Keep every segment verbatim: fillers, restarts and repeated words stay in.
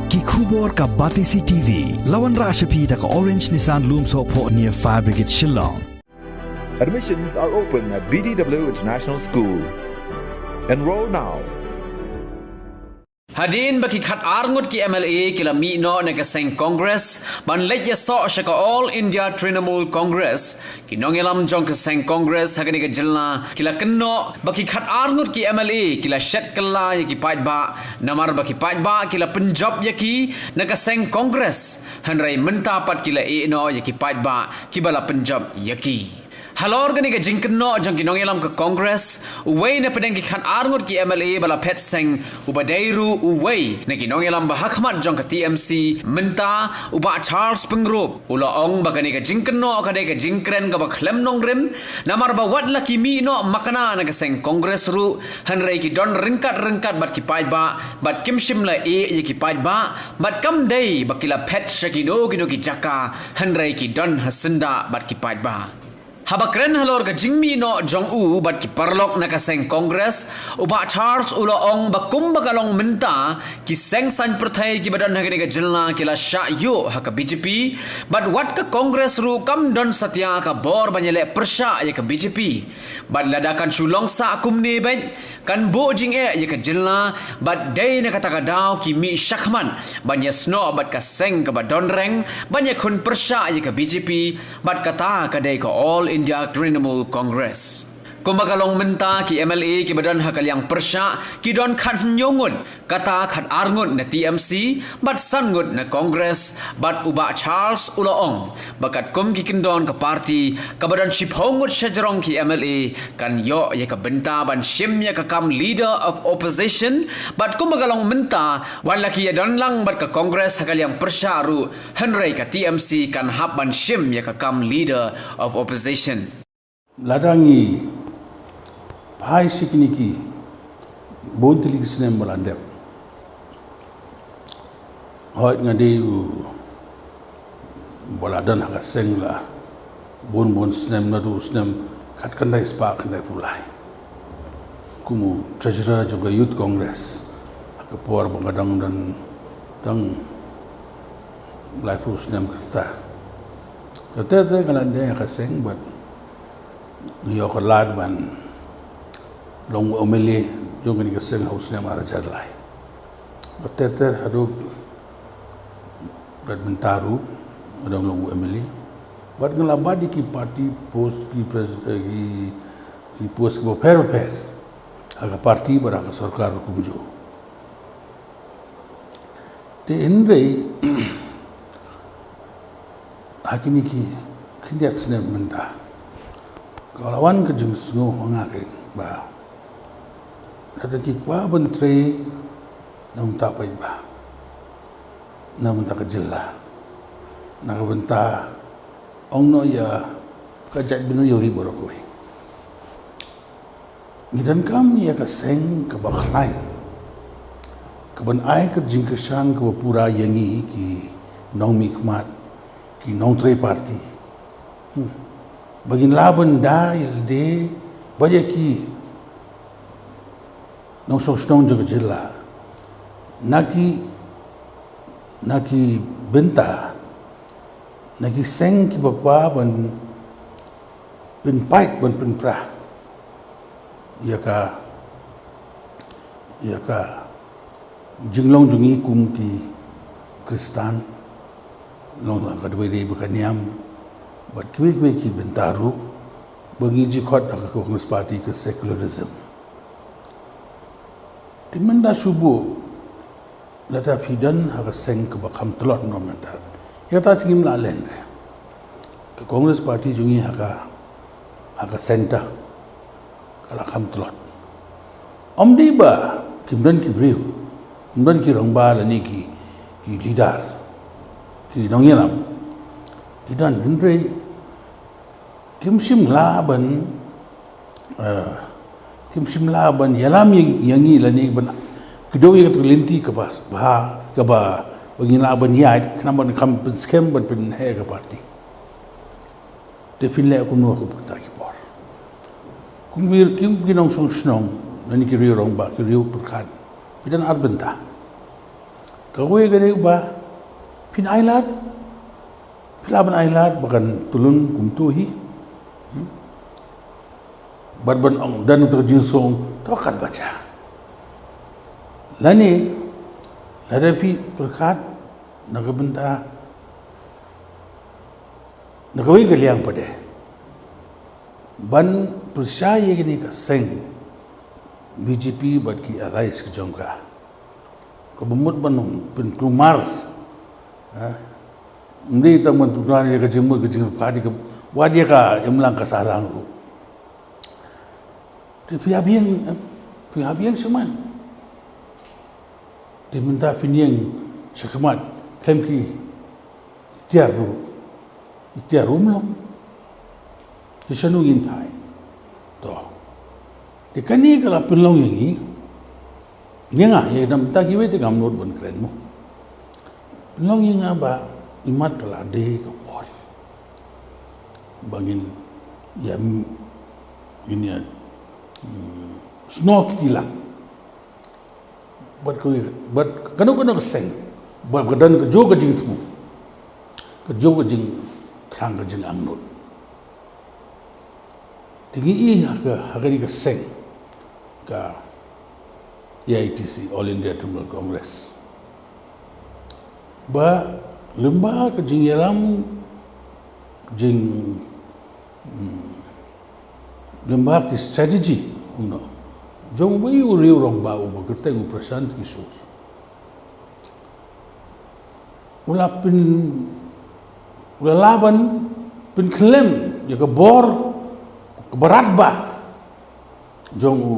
Ki khubor ka Batesi T V. La wanrah sha phi da ka Orange Nissan Lumsohphoh near Fire Brigade Shillong. Admissions are open at B D W International School. Enroll now. Hadien ba ki khat ar ngut ki M L A ki la mih noh na ka seng Congress ban leit ïasoh sha ka All India Trinamool Congress, ki nongïalam jong ka seng Congress ha kane ka jylla ki la kynnoh ba ki khat ar ngut ki M L A ki la shet kylla ïa ki paidbah, namar ba ki paidbah ki la pynjop ïa ki na ka seng Congress, hynrei mynta pat ki la ïeh noh ïa ki paidbah kiba la pynjop ïa ki. Halor kane ka jingkynnoh jong ki nongïalam ka Congress, uwei na pdeng ki khat ar ngut ki M L A ba la phet seng, uba dei ruh uwei na ki nongïalam ba ha khmat jong ka T M C mynta, u Bah Charles Pyngrope, u la ong ba kane ka jingkynnoh ka dei ka jingkren kaba khlem nongrim, namar ba wat la ki mih noh makna na ka seng Congress ruh, hynrei ki don ryngkat ryngkat bad ki paidbah, bad kim shym la ïeh ïa ki paidbah, bad kam dei ba ki la phet sha kino kino ki jaka, hynrei ki don ha syndah bad ki paidbah. Haba kren halor ka jingmih noh jong u bad ki paralok na ka seng Congress, u Bah Charles u la ong ba kumba ka long mynta, ki seng saiñ pyrthei kiba don ha kane ka jylla ki la shah ïuh ha ka B J P, bad wat ka Congress ruh kam don satia ka bor ban ïaleh pyrshah ïa ka B J P. Bad lada kan shu long sah kumne beit, kan buh jingeh ïa ka jylla, bad dei na kata ka daw ki mih shakhmat ban ïasnoh bad ka seng kaba don reng, ban ïakhun pyrshah ïa ka B J P, bad kata ka dei ka All India Trinamool Congress. Kumba ka long mynta, ki M L A kiba don ha ka liang pyrshah ki don khathynñiew ngut, kata khat ar ngut na T M C bad san ngut na Congress, bad u Bah Charles u la ong ba katkum ki kyndon ka party kaba don shiphew ngut shajrong ki M L A, kan ïoh ïa ka bynta ban shim ïa ka kam Leader of Opposition, bad kumba ka long mynta, wat la ki ïadon lang bad ka Congress ha ka liang pyrshah ruh, hynrei ka T M C kan hap ban shim ïa ka kam Leader of Opposition. Lada ngi phai sha kine ki bun tylli ki snem ba la dep, hooid nga dei uba la don ha ka seng la bun bun snem, naduh u snem khatkhyndai spah khyndaiphew lai kum u treasurer jong ka Youth Congress ha ka por ba nga dang don, dang laiphew snem ka rta. Ka ter ter nga la dei ha ka seng bad nga ïoh ka lad ban long u M L A jong kane ka seng ha u snem ar hajar lai. Bad ter ter haduh bad mynta ruh nga dang long u M L A. Bad nga la bat ïa ki party post, ki pres-, eh, ki, ki post kiba pher bapher ha ka party bad ha ka sorkar kumjuh. Te hynrei ha kine ki khyndiat snem mynta, ka la wan ka jingsngew ha nga kein ba lada ki kwah ban trei na bynta paidbah, na bynta ka jylla, na ka bynta ong noh ïa ka jaitbynriew ri baroh kawei, ngi donkam ïa ka seng kaba khlaiñ, kaban ai ka jingkyrshan kaba pura ïa ngi ki nongmihkhmat, ki nongtrei party. Hmm. Ba ngin lah ban da ïa lade bad ïa ki nongshong shnong jong ka jylla na ki, na ki bynta, na ki seng kiba kwah ban pynpait, ban pynpra ïa ka, ïa ka jinglong jong ngi kum ki Khristan, long la ka dei ba ka niam bad kiwei kiwei ki bynta ruh ba ngi ju khot ha ka Congress Party ka secularism. Te mynta shu buh, lada phi don ha ka seng kaba kham tlot noh mynta, ïa kata te ngim lah len re. Ka Congress Party jong ngi ha ka, ha ka centre ka la kham tlot. Ym dei ba kim don ki briew, kim don ki rangbah lane ki, ki leader, ki nongïalam. Ki don, hynrei kim shym lah ban, eh, kim shym lah ban ïalam ïa, ïa ngi lane ban kdew ïa kata ka lynti kaba bha, kaba, ba ngin lah ban ïaid, khnang ban kham pynskhem ban pynheh ka party. Te phin leh kumno ha kata ki por? Kum ki, kum ki nongshong shnong lane ki riew rangbah, ki riew pyrkhat, phi don ar bynta. Kawei ka dei ba phin ailad, phi lah ban ailad ba kan tulun kumto hi. Hmm? Bad ban ong don uta ka jingsong, to kat ba jia. Lane lada phi pyrkhat na ka bynta, na kawei ka liang pat de, ban pyrshah ïa kane ka seng B J P bad ki allies ki jong ka, kaba mut ban pynkulmar. Ha? Ym dei tang ban pynkulmar ïa ka jingmut ka jingpyrkhat, ka wat ïa ka imlang ka sahlang ruh. Te phi hap ïeng, phi hap ïeng shakhmat. Te mynta phin ïeng shakhmat khlem ki tiar ruh, tiar ruh ym long. Te shano ngin phai? To. Te kane ka la pynlong ïa ngi, ïa nga, ïa na bynta kiwei te ngam nud ban kren mo. Pynlong ïa nga ba imat ka la dei ka por ba ngin ïa, ngin ïa, hmm, snoh kti lang. Bad ka, bad kano kano ka seng, bad ka don kajuh ka jingthmu, kajuh ka jingthrang, ka jingangnud. Te ngi i ha ka, ha kane ka seng ka A I T C, All India Trinamool Congress, ba lyngba ka jingïalam, jing, hmm, lyngba ki strategy, you know, jong uwei u riew rangbah uba kyrteng u Prashant Kishore, u la pyn, u la lah ban pynkhlem ïa ka bor kaba radbah jong u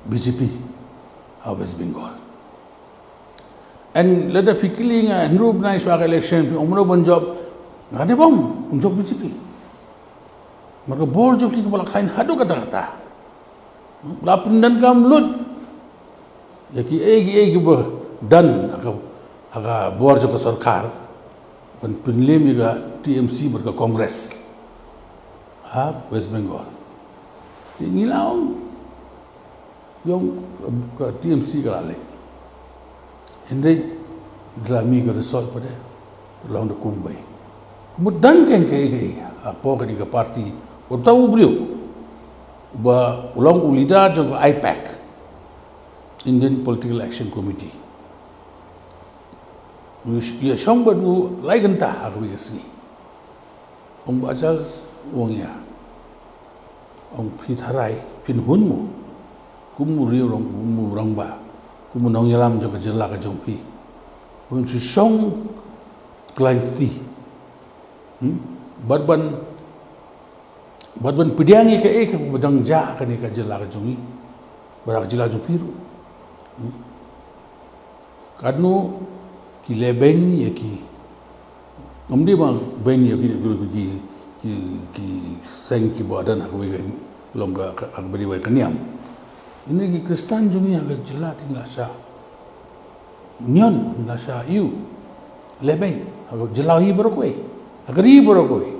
B J P ha West Bengal. And lada phi kylli nga hynriew bnai shuwa ka election phi ong mano ban jop, nga dei bom, un jop B J P. Namar ka bor jong ki kaba la khlaiñ haduh katta katta. La pyndonkam lut ïa kiei kiei kiba don ha ka, ha ka bor jong ka sorkar ban pynlem ïa ka T M C bad ka Congress ha West Bengal. Te ngi la ong, ïong ka T M C ka la leh. Hynrei da la mih ka result pat de, long da kumwei. Mut don kein kaei kaei hapoh kane ka party, uta u briew uba u long u leader jong ka IPAC, Indian Political Action Committee, u ïa shong bad u lai kynta ha kawei ka sngi. Ong Bah Charles, ong ïa, ong phi tharai, phin hun mo, kum u riew rang, kum u rangbah, kum u nongïalam jong ka jylla ka jong phi, phin shu shong khlaiñ kti, hmm, bad ban, bad ban pdiang ïa kaei kaba dang jia ha kane ka jylla ka jong ngi bad ha ka jylla jong phi ruh. Hmm. Katno ki lehbeiñ ïa ki, ngam dei ba beiñ ïa ki, ki, ki, ki seng kiba don ha kawei ka, long ka, ka, ha kaba dei wei ka niam. Ine ki Khristan jong ngi ha ka jylla te ngi la shah union, ngi la shah ïa u lehbeiñ ha ka jylla hi baroh kawei, ha ka ri baroh kawei.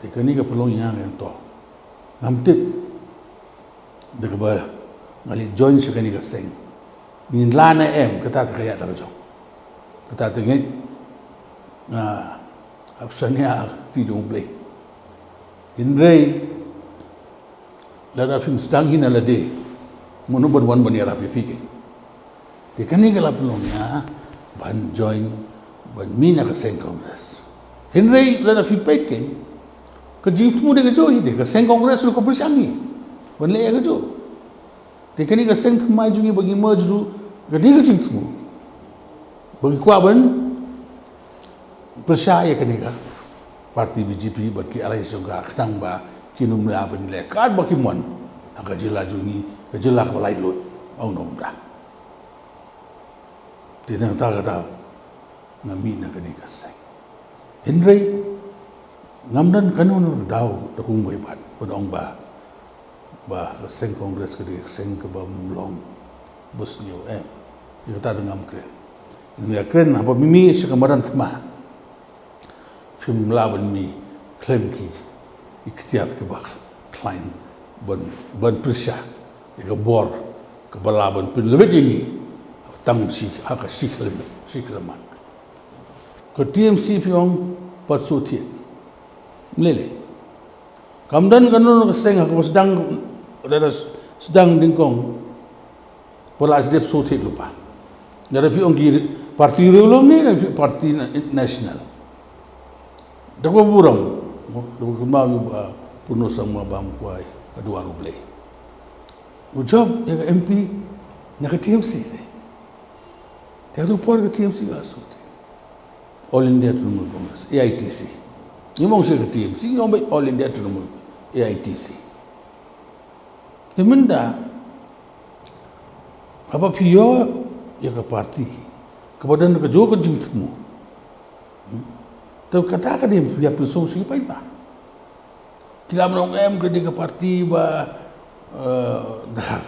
Te kane ka pynlong ïa nga, to ngam tip da kaba nga leit join sha kane ka seng, ngin lah ne em, kata te ka ïa ta ka jong, kata te ngeit nga hap shaniah ha ka kti jong U Blei. Hynrei lada phim sdang hi na lade, mano ban wan ban ïarap ïa phi kein? Te kane ka la pynlong ïa nga ban join, ban mih na ka seng Congress. Hynrei lada phi peit kein, ka jingthmu dei kajuh hi te, ka seng Congress ruh ka pyrshang hi ban leh ïa kajuh. Te kane ka seng thymmai jong ngi ba ngi merge ruh, ka dei ka jingthmu ba ngi kwah ban pyrshah ïa kane ka party B J P bad ki allies jong ka, khnang ba kin ym lah ban leh kat ba ki mon ha ka jylla jong ngi, ka jylla kaba laitluid, ong nongdang. Te nangta kata nga mih na kane ka seng. Hynrei ngam don kano kano ka daw da kumwei pat ban ong ba, ba ka seng Congress ka dei ka seng kaba ym long, ba sniew, em. Ïa kata te ngam kren. Nga kren haba mih sha ka madan thma, phim lah ban mih khlem ki, ki iktiar kiba khlaiñ ban, ban pyrshah ïa ka bor Kaba lah ban pynlwet ïa ngi tang shi ha ka shi khyllem, shi khyllem. Ka T M C phi ong pat shu thied. Lele. Kam don kano kano ka seng ha kaba sdang, lada sdang nyngkong, ba la dep shu thied lypa. Lada phi ong ki parti riewlum ne, lada phi parti na-, national. Da kaba burom, da kaba kynmaw ïa u Bah Purno Sangma Bam Kwai, ka duwar U Blei. U jop ïa ka M P na ka T M C te. Te ha tu por ka T M C ka shu te. All India Trinamool Congress, A I T C. Ngi ong sha ka T M C, ngi ong ba All India Trinamool, A I T C. Te mynta, haba phi ïoh ïa ka parti kaba don kajuh ka jingthmu. Hmm? Te kata ka dei phi ïa pynsong sha ki paidbah. Ki la ong em ka dei ka parti ba, eh, dahar.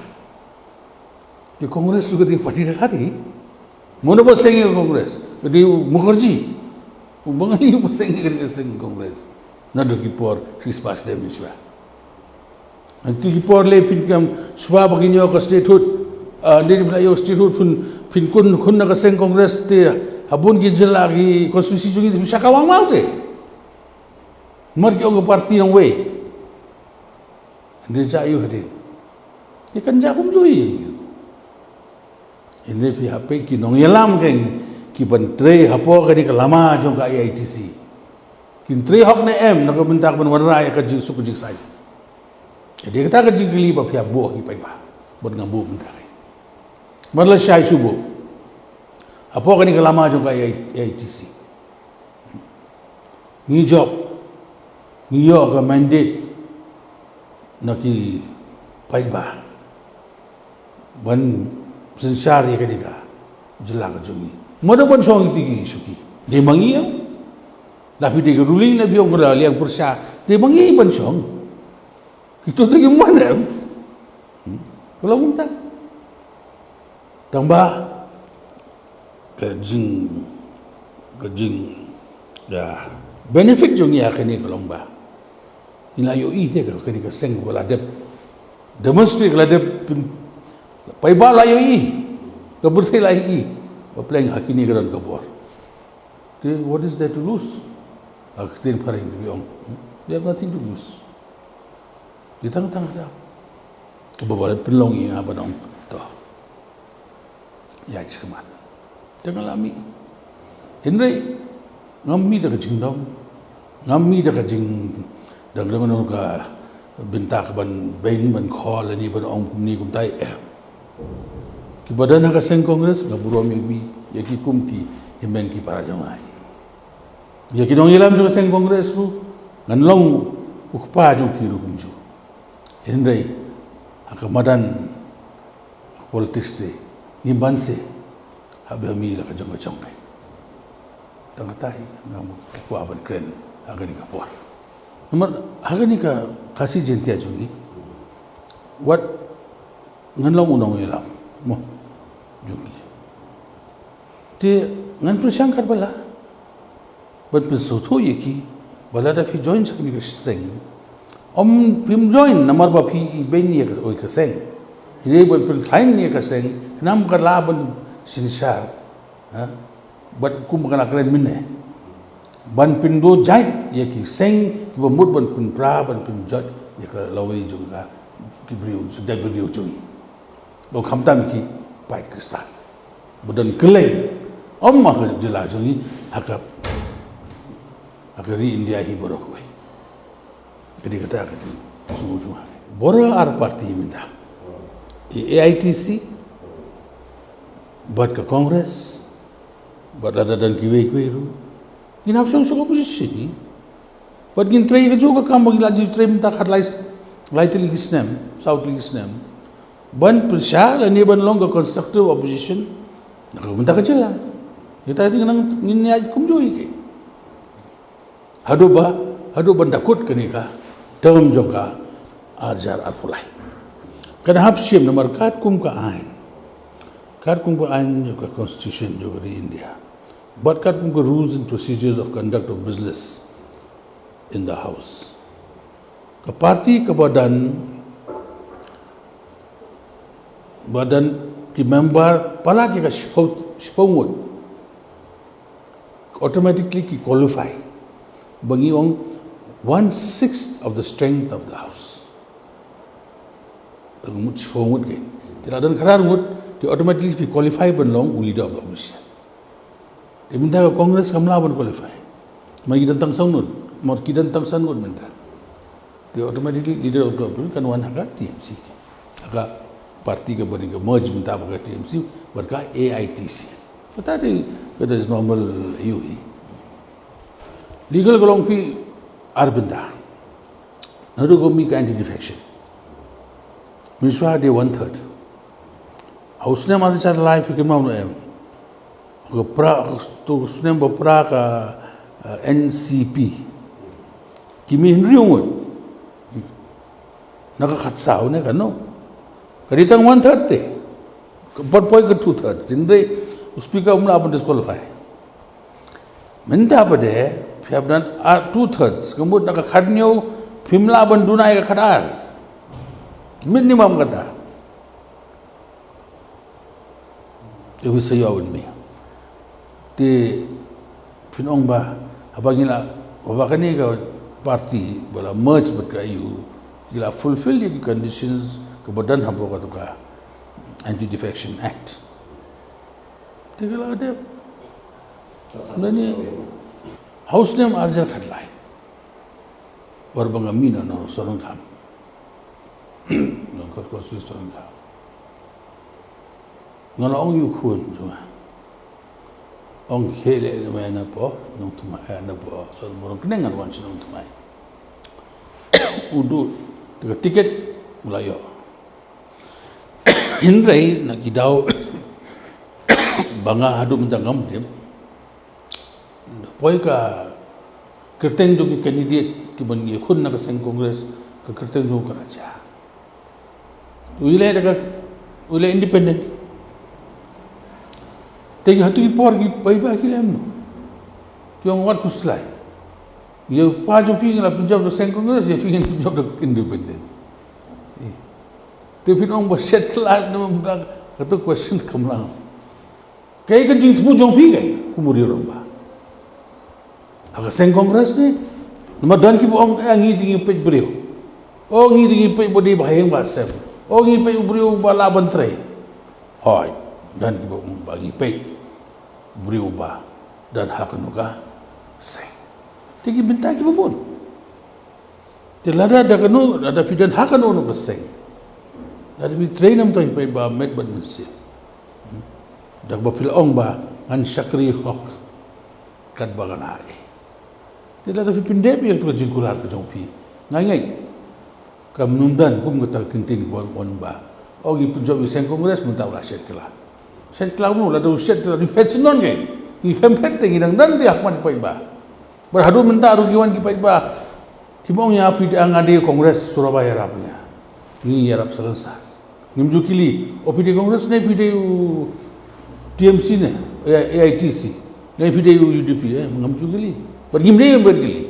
Te Congress ruh ka dei ka parti dahar hi. Mano ba seng ïa ka Congress? Ka dei u Mukherjee. U Bangali uba seng ïa ka seng Congress. Naduh ki por shispah snem mynshuwa. Hangto ki por lei phin kam shuwa ba kin ïoh ka statehood. Ah, dei phin ïoh statehood phin, phin khun, khun na ka seng Congress te ha bun ki jylla ki constituency jong ngi te phin shah kawang mawte. Namar ki ong ka parti nongwei. Hynrei jia ïa u hadien. Te kan jia kumjuh ïa u. Hynrei phi hap peit ki nongïalam kein ki ban trei hapoh kane ka lama jong ka A I T C. Kin trei hok ne em na ka bynta ka ban wanrah ïa ka jingsuk ka jingsaiñ. Te dei kata ka jingkylli ba phi hap buh ha ki paidbah. Bad ngam buh mynta kein. Bad lashai shuh buh. Hapoh kane ka lama jong ka A I T C. Ngi jop, ngi ïoh ka mandate na ki paidbah ban synshar ïa kane ka jylla ka jong ngi. Mano ban shong ïa kito ki shuki? Dei ma ngi ïa. Lada phi dei ka ruling, lada phi ong ka liang pyrshah, dei ma ngi ban shong. Kito te ki mon em. Hmm? Ka long kumta. Tang ba ka jing, ka jing, ïa, benefit jong ngi ha kane ka long ba ngi la ïohi te ka, kane ka seng ba la dep demonstrate, ka la dep pyn-, paidbah la ïohi, ka pyrthei la ïohi ba pleng ha kine ka don ka bor. Te, what is there to lose? Ha ka ktien phareng te ki ong, hmm? They have nothing to lose. Te tang, tang, tang. Kaba ba pynlong ïa nga ban ong, to. Ïa, sha khmat. Te nga la mih. Hynrei ngam mih da ka jingdom. Ngam mih da ka jing, da ka, da ka bynta ka ban beiñ ban khol lane ban ong kumne kumtai, em. Kiba don ha ka seng Congress, nga burom ïa ki, ïa ki kum ki hynmen ki para jong nga. Ïa ki nongïalam jong ka seng Congress ruh, ngan long u kpa jong ki ruh kumjuh. Hynrei ha ka madan politics te, ngim banse haba mih la ka jong ka jong ka. Tang kata hi, ngam kwah ban kren ha kane ka por. Namar ha kane ka Khasi Jaintia jong ngi, wat ngan long u nongïalam mo jong ki. Te ngan pyrshang katba lah ban pynsngewthuh ïa ki ba lada phi join sha kane ka seng, ym phim join namar ba phi ibeiñ ïa ka, oi, ka seng. Hynrei ban pynkhlaiñ ïa ka seng, khnang ba ka lah ban synshar, ha? Bad kum ba nga la kren mynne, ban pynduh jait ïa ki seng kiba mut ban pynpra, ban pynjot ïa ka lawei jong ka, ki briew, ki jaitbynriew jong ngi. Ba khamtam ki paid Khristan ba don kylleng, ym ha ka jylla jong ngi, ha ka, ha ka ri India hi baroh kawei. Ka dei kata ka jingsngew jong nga. Baroh ar party mynta, ki A I T C bad ka Congress, bad lada don kiwei kiwei ruh, ngin hap shong sha ka opposition hi. Bad ngin trei kajuh ka kam ba ngi la ju trei mynta khatlai, lai tylli ki snem, saw tylli ki snem, ban pyrshah lane ban long ka constructive opposition na ka bynta ka jylla. Kita ki nang ngin ïa kumjuh hi ki. Haduh ba, haduh ban da kut kane ka term jong ka ar hajar arphew lai. Kan hap shim namar katkum ka aiñ, katkum ka aiñ jong ka constitution jong ka ri India, bad katkum ka rules and procedures of conduct of business in the House, ka party kaba don Ba don ki member palat ïa ka shiphew, shiphew ngut, automatically ki qualify. Ba ngi ong one sixth of the strength of the house. Tang mut shiphew ngut ki. Te la don khatar ngut, te automatically ki qualify ban long u leader of the opposition. Te mynta ka Congress kam lah ban qualify. Ma ki don tang san ngut, ma ki don tang san ngut mynta. Te automatically leader of the opposition kan wan ha ka T M C. Ha ka party kaba dang ka merge mynta bad ka T M C, bad ka A I T C. Kata dei, kata is normal ïa u hi. Legal ka long phi ar bynta. Naduh ka mih ka anti defection. Mynshwa dei one third. Ha u snem ar hajar lai phi kynmaw ne em. Ka pra, tu snem ba pra ka, eh, N C P. Ki mih hynriew ngut. Na ka khatsaw ne kano. Ka dei tang one third te. Ka pat poi ka two third. Hynrei u speaker um lah ban disqualify. Mynta pat de, phi hap don, ah, two thirds. Ka mut na ka khathynñiew, phim lah ban duna ïa ka khatar. Minimum kata. Te phi sa ïoh ban mih. Te phin ong ba, haba ngi la, haba kane ka party ba la merge bad ka A U, ki la fulfill ïa ki conditions kaba don hapoh kata ka Anti Defection Act. Te ki la dep. Lane ha u snem ar hajar khatlai. War ba nga mih na, na Sohryngkham. Nongkhot constituency Sohryngkham. Nga la ong ïa u khun jong nga. Ong khie leh na me na po, nongthymmai, eh, na po, Sohryngkham ngan wan sha nongthymmai. U duh, te ka ticket, u la ïoh. Hynrei, na ki daw, ba nga haduh mynta ngam tip. Poi ka kyrteng jong ki candidate kiban ïakhun na ka seng Congress, ka kyrteng jong ka la jia. U ïaleh da ka, u ïaleh independent. Te ki hato ki por ki paidbah ki leh kumno? Ki ong wat khuslai. Ïa u pa jong phi ngi la pynjop da seng Congress, ïa phi ngin pynjop da independent. Eh. Te phin ong ba shet khlad na mynta, kato question kam lah. Kaei ka jingthmu jong phi kaei, kum u riew rangbah? Ha ka seng Congress ne, namar don kiba ong, eh, ngi dei ngi peit briew. O ngi dei ngi peit ba dei ba ïeng ba sem. O ngi peit u briew ba lah ban trei. Hooid, don kiba ong ba ngi peit briew ba don ha kano ka seng. Te ki bynta kiba bun. Te lada da kano, lada phi don ha kano kano ka seng. Lada phi trei namar phi peit ba met bad mynsiem. Da kaba phi la ong ba ngan shakri hok katba ngan ai. Te lada phi pyndep ïa ka jingkular ka jong phi. Nga ngeit. Kam nym don kum kata ka kyntien ba ong ba, o ngi pynjop ïa seng Congress mynta u la shet kylla. Shet kylla kumno, lada u shet kylla, ngi phet shen non ke. Ngi phet phet te ngi dang don te ha khmat paidbah. Bad haduh mynta ruh ki wan ki paidbah. Ki ong ïa phi, nga dei Congress, sura ba ïarap ïa nga. Ngi ïarap salonsar. Ngim ju kylli, o phi dei Congress ne phi dei u T M C ne, A I T C, ne phi dei u U D P, eh, ngam ju kylli. Bad ngim dei ban kylli.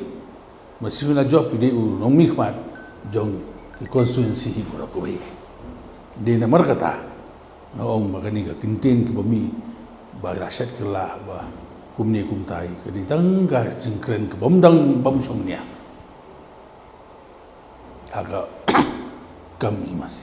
Ba shu na jop phi dei u nongmihkhmat jong ki constituency hi baroh kawei. Dei namar kata nga ong ba kane ka kyntien kaba mih ba la shet kylla ba kumne kumtai, ka dei tang ka jingkren kaba ym dang, bym shongnia ha ka kam i masi.